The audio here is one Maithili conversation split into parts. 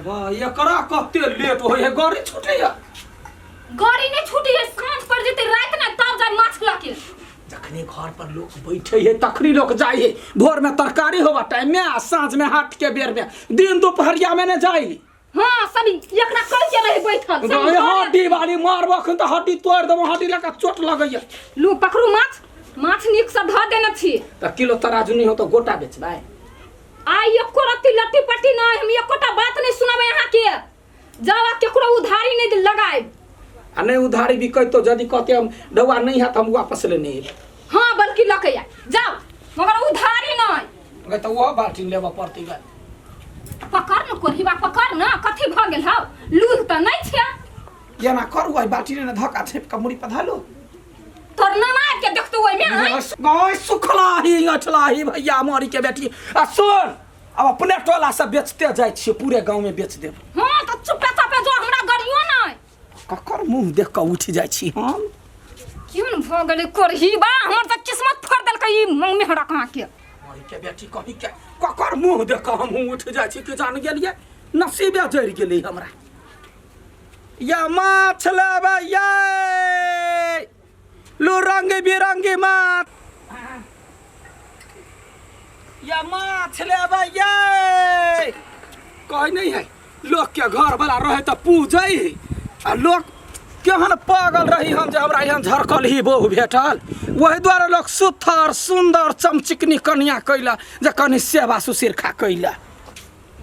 बा एकरा कते लेट होइ है गाड़ी छूटैया। गाड़ी नहीं छूटी है, साँझ पड़ जेतै राति ने तब जाय माछ लऽ के। जखने घर पर लोग बैठे है तखनी लोग जाय है। भोर में तरकारी होवा टाइम में आ साँझ में हाट के बेर में, दिन दोपहरिया में ने जाय। हाँ सब एकरा कह के रही बैठल सब गए घरे। हड्डी वाली मारबो अखन तऽ हड्डी तोड़ि देबो, हड्डी लगा चोट लगैया। लू पकड़ू माछ, माछ नीक से धऽ देने छी। तऽ किलो तराजू नहि हो तऽ गोटा बेचबै। आइ एको रत्ती लट्टी पट्टी नहि, हम एकोटा बात नहि सुनबै अहाँके। जाउ आ केकरो उधारी नहि लगायब। आ नहि उधारी बिकैतो यदि कहते हम डौआ नहि हैत हम वापस लेने एबै। हाँ बल्कि लऽ के आयब, जाउ, मगर उधारी नहि। गै तऽ ओहो बाल्टीन लेबऽ पड़तै गै। पकड़ न कोढ़ीबा, पकड़ न, कथी भऽ गेल हौ, लूल तऽ नहि छै। एना करू एहि बाल्टीन ने धक्का छेप कऽ मुड़ी पर धऽ लू। तोर नाना आबि के देखतौ ओहिमे, आँय? गाय सुखलाही अठलाही भैया मरी के बेटी। आ सुन, अब अपने टोला से बेचते जाइ छियै, पूरे गाँव में बेच देब। हाँ तऽ चुपे चापे जो, हमरा गरियो नहि। ककर मुँह देख कऽ उठि जाइ छी हम? क्यों न भऽ गेलै कोढ़ीबा, हमर तऽ किस्मत फोड़ि देलकै ई मेहरा कहाँ के। मरी के बेटी कहीं के ककर मुँह देख कऽ हमहूँ उठि जाइ छी कि जान गेलियै, नसीबे जरि गेलै हमरा। या माछ लेबै ये लू रंग बिरंगी माछ, या माछ लेबै ये। कहै नहीं है लोग के घर वाला रहे तऽ पूजै है, आ लोग केहन पागल रही हम जे हमरा एहन झरकल ही बहु भेटल। ओहि दुआरे लोग सुथर सुन्दर चमचिकनी कनिया कैला जे कनि सेवा सुशिरखा कैला।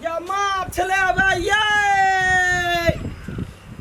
या माछ लेबै ये,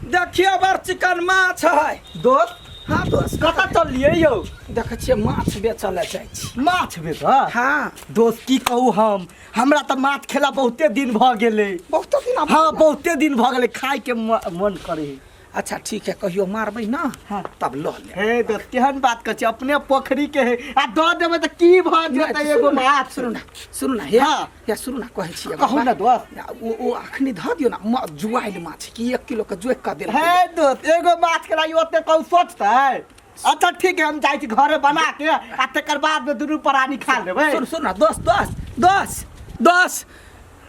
देखियो बड़ चिकन माछ है। दोस्त। हाँ दोस्त। कतऽ चललियै यौ? देखै छियै माछ बेचऽ लए जाइ छी। माछ बेचऽ? हाँ। दोस्त की कहू, हम हमरा तऽ माछ खेला बहुते दिन भऽ गेलै। बहुते दिन? हाँ बहुते दिन भऽ गेलै, खायके मन करै है। अच्छा ठीक है, कहियो मारबै ना। हाँ। तब लऽ लेब। हे दोस्त केहन बात करै छी, अपने पोखरी के है आ दऽ देबै तऽ की भऽ जेतै एगो माछ। सुनू ना, सुनू ना, हे। हाँ। हे सुनू ना, कहै छी एगो कहू ना बात। दोस्त। या, ओ अखनी धऽ दियौ ना, जुआइल माछ कि 1 किलो के जोइक कऽ देल। हे दोस्त एगो माछ के लागि ओते कहू सोचतै? अच्छा ठीक है, हम जाइ छी घरे बना के आ तकर बाद में दुनू प्राणी खा लेबै। सुन सुन ना दोस्त, दोस्त दोस्त दोस्त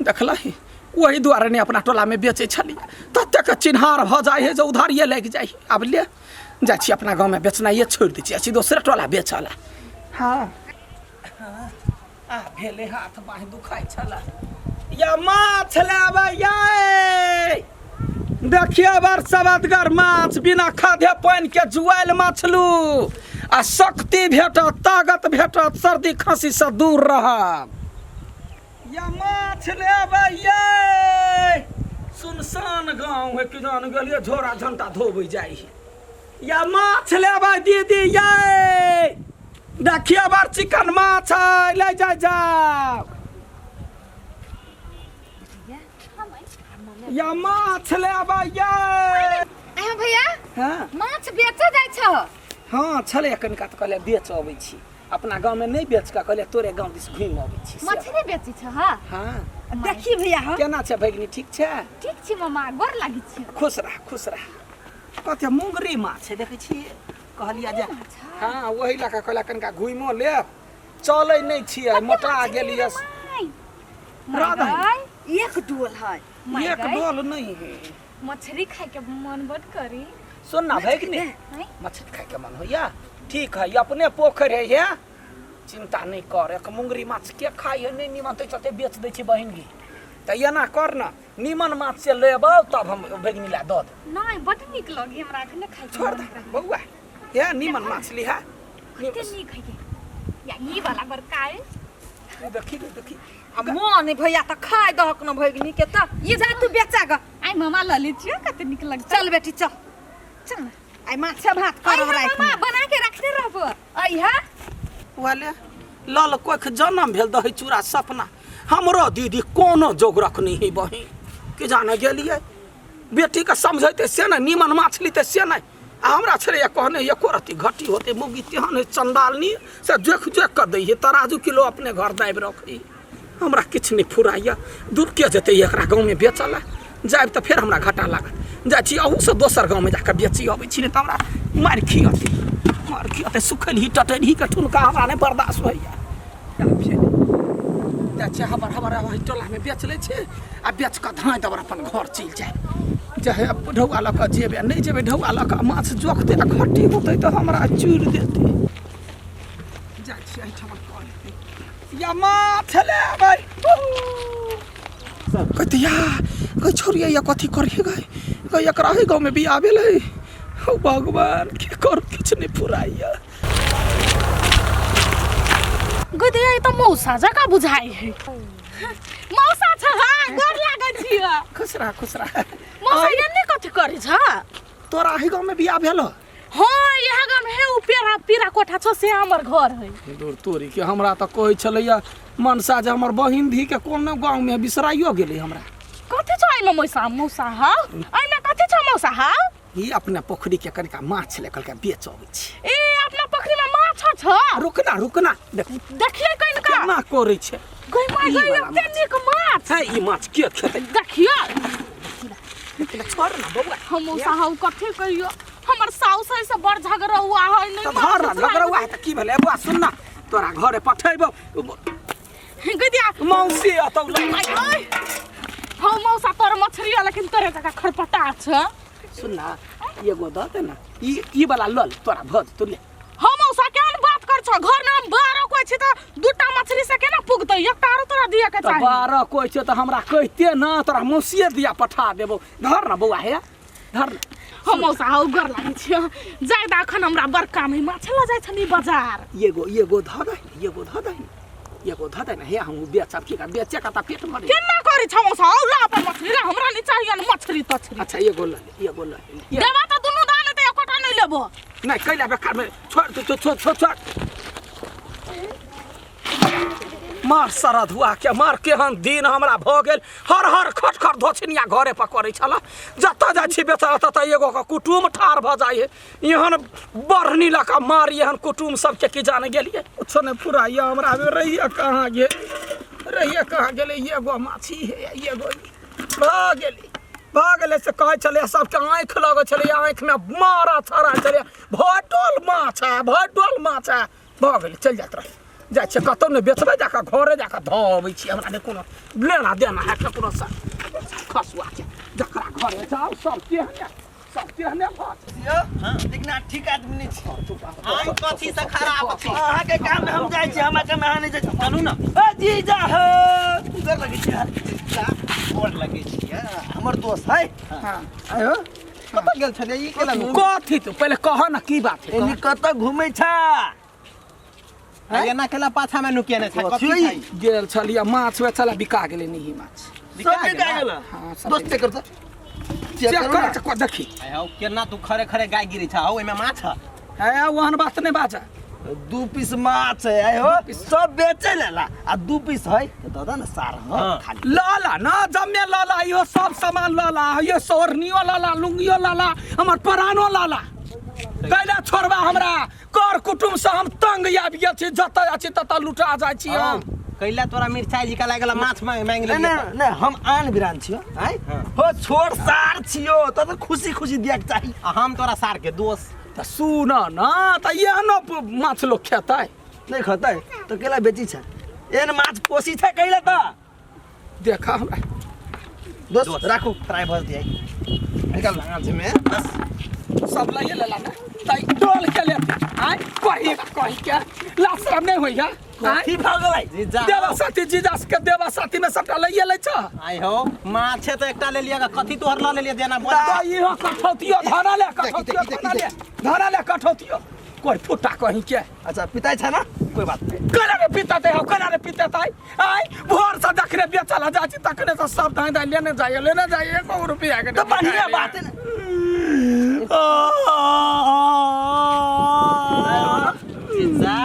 देखलही ओही दुआरे ने अपना टोलामे बेचै छलियै, ततेक चिन्हार भऽ जाइ है जे उधारिए लागि जाइ है। आब ले जाइ छी अपना गाँवमे बेचनाइए छोड़ि दै छी, जाइ छी दोसरे टोला बेचऽ लए। हाँ आ भेलै, हाथ बाँहि दुखाइ छलै। या माछ लेबै ये, देखिए बड़ सवदगर माछ, बिना खादे पानि के जुआयल मछलू आ शक्ति भेटत, ताकत भेटत, सर्दी खांसी से दूर रहब। या माछ लेबै ये, सुनसान गाँव है कि जान गेलियै, झोरा झंटा धोबै जाइ है। या माछ लेबै दीदी ये, देखिए बड़ चिकन माछ है, ले जाय जाओ। या माछ लेबै ये। आयो भैया। हाँ। माछ बेचे जाइ छह? हाँ छलै कनिका तऽ कहलियै बेच अबै छी, अपना गाँवमे नहि बेच कऽ कहलियै तोरे गाँव दिस घुमि अबै छी। से मछली बेचै छह? हाँ। देखी भैया हम। केना छै भगिनी, ठीक छै? ठीक छी मामा, गोर लागै छी। खुश रह, खुश रह। कते मुंगरी माछ है देखै छी, कहलियै जे हाँ ओही लऽ कऽ कहलियै कनिका घुमिओ लेब। चलै नहि छियै, मोटा गेलियै। राधा। एक डोल है। एक डोल नहीं है। मछली खाय के मन बड करी। सुन ना भगिनी, मछली खाय के मन होइया? ठीक है, अपने पोखरि है, हे चिंता नहीं कर। एक मुंगरी माछ के खाइ है, नहीं निमन तऽ चलते बेच दै छी बहिन गी। तऽ एना कर ना, निमन माछ से लेबौ तब हम भगिनी ला दऽ देब। नहीं बड नीक लगे हमरा, अखने खाय के छोड़ मन दे करे। बौआ, हे निमन माछ लिहा। कते नीक है या ई वाला बड़का है। देखी देखी। आ मन है भैया तऽ खाय दहक न भगिनी के तऽ। ये जा तू बेचा ग। आई मामा ल ले छियो, कते नीक लगतै। चल बेटी चल। चल ना। आई माछे भात करब आई राति मामा में। बना के रखने रहबो। आई हा वाले लल कोख जन्म भेल दही चूड़ा सपना। हमरो दीदी कोनो जोगरक नहीं है बहिन, कि जाने गेलियै बेटीके समझैते से नहि, नीमन माछ लीते से नहि। आ हमरा छलैए कहने एको रत्ती घटी होतै, मौगी तेहन है चंडालनी से जोखि जोखि कऽ दै है, तराजू किलो अपने घर दाबि रखै। हमरा किछु नहि फुराइए, दूर के जेतै एकरा गाँवमे बेचऽ लए? जायब तऽ फेर हमरा घाटा लागत। जाइ छी अहूसँ दोसर गाँवमे जाकऽ बेची अबै छी, नहि तऽ हमरा मारि खियतै, मारि खियतै। सुखलही टटलहीके ठुनका हमरा नहि बर्दाश्त होइए। जाइ छियै हबर हबर ओहि टोलामे बेच लै छियै आ बेच कऽ धाँइ दबर अपन घर चलि जायब। चाहे ढौआ लऽ कऽ जेबै नहि जेबै, ढौआ लऽ कऽ माछ जोखतै आ खट्टी होतै तऽ हमरा चूरि देतै। जाइ छियै एहिठाम कऽ लेतै या माछ लेबै। कहते या गई छोड़िए या कथी करिए गई गई, एकरा ही गाँवमे बियाह भेलै। हौ भगवान, की करू, किछु नहि फुराइया। गई दैया, ई तऽ मौसा जकाँ बुझाइ है। मौसा छ, हाँ, गोर लागै छियै। खुश रह, खुश रह। मौसा, एन्ने कथी करै छ? तोरा ही गाँवमे बियाह भेल? हाँ, इएह गाँव है। उ पेड़ा पीरा कोठा छौ से हमर घर है। दूर तोरी के, हमरा तऽ कहै छलैया मनसा जे हमर बहिन धी के कोनो गाँवमे बिसराइयो गेलै हमरा। कथी छौ एहिमे मौसा? मौसा हौ, एहिमे कथी छौ मौसा हौ? ई अपना पोखरी के कनिका माछ ले कहलकै बेच अबै छी। ए, अपना पोखरी में माछ छ? रुकना रुकना, देख। देखिए कनिका केना करै छै। गई माय ई गई, वाला एते माछ। नीक माछ है, ई माछ के खेतै? देखिए। छोड़ ना बौआ। हम मौसा हौ, कथी कहियो, हमर साउस है से बड़ झगड़ा हुआ है। नहीं तऽ धर ना, झगड़ा हुआ है तऽ की भेलै? बौआ सुन ना, तोरा घरे पठेबौ। गई दिया मौसी अतौ। आय हौ मौसा, तोर मछरी है, लेकिन तोरे जका खरपटा छ। सुन ना, एगो दऽ दे ना, ई ई वाला लऽ ले, तोरा भऽ जेतौ, ले। हम मौसा, केहन बात कर छ? घर में हम 12 कोइ छी तऽ दूटा मछरी से केना पुगतै? एकटा आरो तोरा दिया के तऽ चाही। 12 कोइ छै तऽ हमरा कहिते ना, तोरा मौसिए दिया पठा देबौ। धर ना बौआ, हे धर ना। हम मौसा हौ, गोर लागै छियै, जाय दा, अखन हमरा बड़ काम है, माछ लऽ जाइ छनी बाजार। एगो एगो धऽ दही ने, एगो धऽ दही ने, एगो धऽ दही ने। हे, हम बेचब की, बेचे के तऽ पेट भरे। केना करै छ मौसा हौ? ला अपन मछरी ला, हमरा नहीं चाहिए न मछरी तछरी। अच्छा, एगो लऽ ले, एगो लऽ ले। देबा तऽ दुनू दा, नहीं तऽ एकोटा नहीं लेबो। नहि, कैला बेकार में, छोड़ छोड़ छोड़ छोड़ छोड़। मार सरद हुआ के मार, केहन दिन हमरा भऽ गेल। हर हर खट खट धोछनिया घरे पर करै छल। जतऽ जाइ छी बेचऽ ततऽ एगो के कुटुम ठाढ़ भऽ जाइ है। एहन बढ़नी लऽ कऽ मार एहन कुटुम सबके, की जाने गेलियै। कुछो नहि फुराइया हमरा। रहिए कहाँ गेल, रहिए कहाँ गेलै? एगो माछी है, एगो भऽ गेलै, भऽ गेलै। से कहै छलै सबके आँखि लगै छलै, आँखिमे मारा छड़ा छलै, भटोल माछ है, भटोल माछ है। भऽ गेलै, चलि जाइत रह। जाइ छियै, कतहु नहि बेचबै, जाकऽ घरे जाकऽ धऽ अबै छियै। हमरा नहि कोनो लेना देना है ककरोसँ। खसुआके जकरा घरे जाउ सब तेहने, सब तेहने भऽ यौ, लेकिन अहाँ ठीक आदमी नहि छी। हम कथी से खराब छी? अहाँके काम में हम जाइ छी, हमरा काम में अहाँ नहि जाइ छी। चलू ना। ए जीजा हो, गोर लगै छी। जीजा, गोर लगै छियै। हमर दोस्त है। हाँ। आयो, कतऽ गेल छलियै? ई केना घूम- कथी? तू पहिले कह ना, की बात है? एनी कतऽ घूमै छ? आ एना केला पाछा में नुकेने छै? कथी कथी? छै? गेल छलियै माछ बेचऽ लए, बिका गेलै। नहीं माछ सब बिका गेल? हाँ, सब। दोस्त, चेक कर तऽ। चेक चेक करू कर ना। चेक कर, देखी। आय हौ, केना तू खड़े खड़े गाय गिरै छ? हौ, एहिमे माछ है? है, ओहन बात नहि बाजऽ। दू पीस माछ है। आय हो, सब बेचे लेला आ दू पीस है तऽ दऽ दे ने सार। हाँ। खाली लऽ ला ना, जम्मे लऽ ला, इहो सब सामान लऽ ला, इहो सोरनियो लऽ ला, लुंगियो लऽ ला, हमर प्राणो लऽ ला। कैला छोड़बा हमरा? कर कुटुम्ब से हम तंग आबि गेल छी। जतऽ जाइ छी ततऽ लुटा जाइ छी हम। कैला तोरा मिरचाई जी का लागल माछ मांग मांग नहीं लेलियै? नहीं नहीं, हम आन बिरान छियो। आय हाँ। हो, छोट सार छियो तऽ खुशी खुशी दिया के चाही। आ हम तोरा सार के दोस्त। तऽ सुन ना, तऽ एहनो माछ लोक खेतै? नहीं खतै तऽ केला बेची छै? एहन माछ पोसी छै कैला तऽ? देखा हमरा। दोस्त, राखू, ट्राई भर दिया निकाल। साँझ में बस सब लइए लेला ने तऽ डोल के लेते आय। कही कही के लाज शरम नहि होइया आँय? की भऽ गेलै? जीजा। देवा साथी, जीजा के देवा साथी में सबटा लइए लै छ। आइ हौ, माछे तऽ एकटा लेलियै, कथी तोहर लऽ लेलियै जेना बोल? तऽ इहो कठौतियो धरा ले, कठौतियो धरा ले, धरा ले कठौतियो। कोई फुटा कहीं के। अच्छा, पिताई छै ना? कोई बात नहीं। केना रे पितते हो, केना रे पितते? आय भोर से जखने बेचल जाइ छी तखने से सब धाइ धाइ लेने जाइए, लेने जाइए, एको रुपया के तऽ बढ़िया बात है ने। जीजा,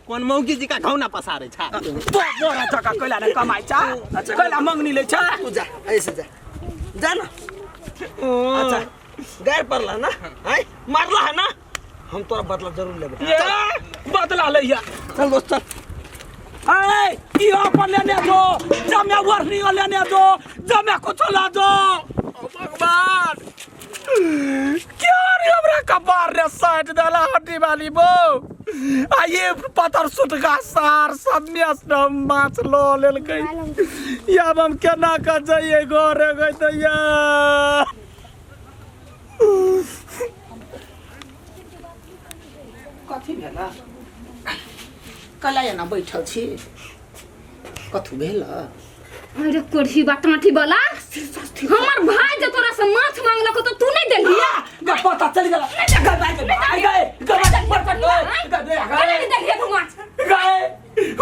कोन मौगी जी का घौना पसारे छ? तो बोरा टका कैला ने कमाइ छ? कैला मंगनी लै छ? तू जा, ऐसे जा, जा ना। अच्छा, गाय पड़ला ना, आय मारला है ना, हम तोरा बदला जरूर लेबे। ये बदला लैया। चल दोस्त, चल। ऐ इहो अपन लेने दो, जमे वर्णियो लेने दो, जमे कुछो ला दो। ओ भगवान, क्यों रे हमरा कपार रे साइड देला हड्डी वाली बो। आ ये पतर सुटका सार सब में माछ लऽ लेलकै। आब हम केना कऽ जइयै घरे गै दैया? कथी भेल? कला एना बैठल छी, कथू भेल? अरे कोढ़ी बा टाँठी वाला, हमर भाई जे तोरा से माछ मांगलक तो तू नहीं देलिया? गे पता चल गेल। गए गए गए गए नहीं देलिया तू माछ? गए,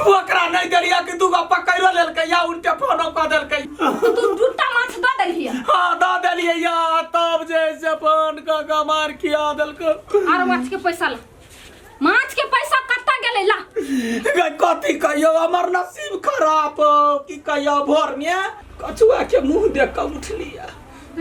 ओकरा नहीं देलिया कि दूगो पकड़ो लेलकै या उनके फोनो कऽ देलकै। तो तू दूटा माछ दऽ देलिया? हाँ, दऽ देलियै या तब जे से फोन कऽ कऽ मार खिया देलकै। आर माछ के पैसा ला, माछ के पैसा कत्ता गेलै ला। गए कथी कहियो, हमर नसीब खराब हो, की कहियो, भोर में कछुआ के मुंह देख कऽ उठलिया।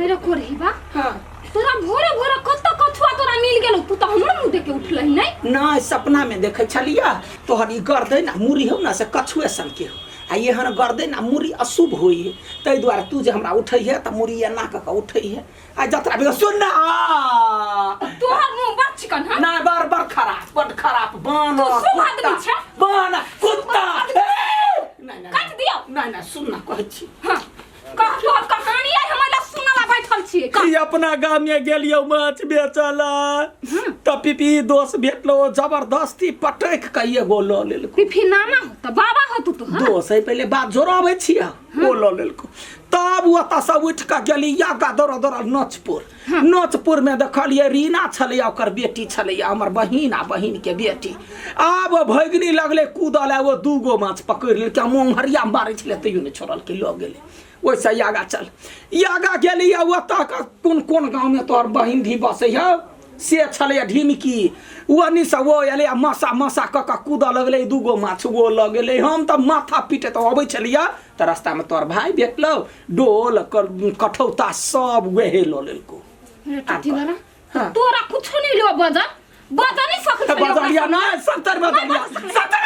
अरे कोढ़ी बा, हाँ, तोरा भोरे भोरे कत्ता कछुआ तोरा मिल गेलो? तू तो हमर मुंह देख के उठलही नहीं। नहीं, सपना में देखे छलिया तोहर ई गर्दन आ मुरी हो ना से कछुए सन के हो, आ एहन गर्दन आ मुरी अशुभ होई है, ताहि दुआरे तू जे हमरा उठै है तऽ मुरी एना कऽ कऽ उठै है। आ जतरा भी सुन ना, तोहर मुंह बड़ चिकन है ना, बड़ बड़ खराब, बड़ खराब बानर। तू शुभ आदमी कुत्ता, छे। बानर कुत्ता, ए! नहीं, नहीं, काट दियौ। नहीं नहीं, सुन ना, कहै छी। हाँ, कह, तोहर कहानी है, हमरा सुनला बैठल छियै, कह। ई अपना गाम में गेलियो माछ बेचला तऽ पीपी दोस्त भेटलो, जबरदस्ती पटक के एगो लऽ लेलको। पिफी नामा हो तऽ बाबा हो तू तो, हाँ? दोस्त है, पहिले बात जोड़ाबै छियै, ओ लऽ लेलको। तब ओतऽ से उठि कऽ गेली आगा दौड़ दौड़ नचपुर। नचपुर में देखलियै रीना छलैया, ओकर बेटी छलैया, हमर बहिन आ बहिन के बेटी। आब भगिनी लगलै कूदल, ओ दूगो माछ पकड़ि लेलकै। हम ओंघरिया मारै छलै तैयो नहि छोड़लकै, लऽ गेलै। ओहिसँ आगा चल, आगा गेली आ ओतऽ के कोन कोन गाँवमे तोहर बहिन धी बसै हौ से छलैया ढिमकी, ओन्नीसँ ओ एलै आ मसा मसा कऽ कऽ कूदऽ लगलै, दूगो माछ ओ लऽ गेलै। हम तऽ माथा पीटैत अबै छलियै तऽ रास्तामे तोहर भाय भेटलौ, डोल कठौता सब वएह लऽ लेलकौ। अरे टट्टी वाला, हाँ। तोरा कुछो नहीं लो, बजा बजा नहीं सकै छलियै ओकरा बजलिया सामने। नहि, सत्तर बजलिया, सत्तर।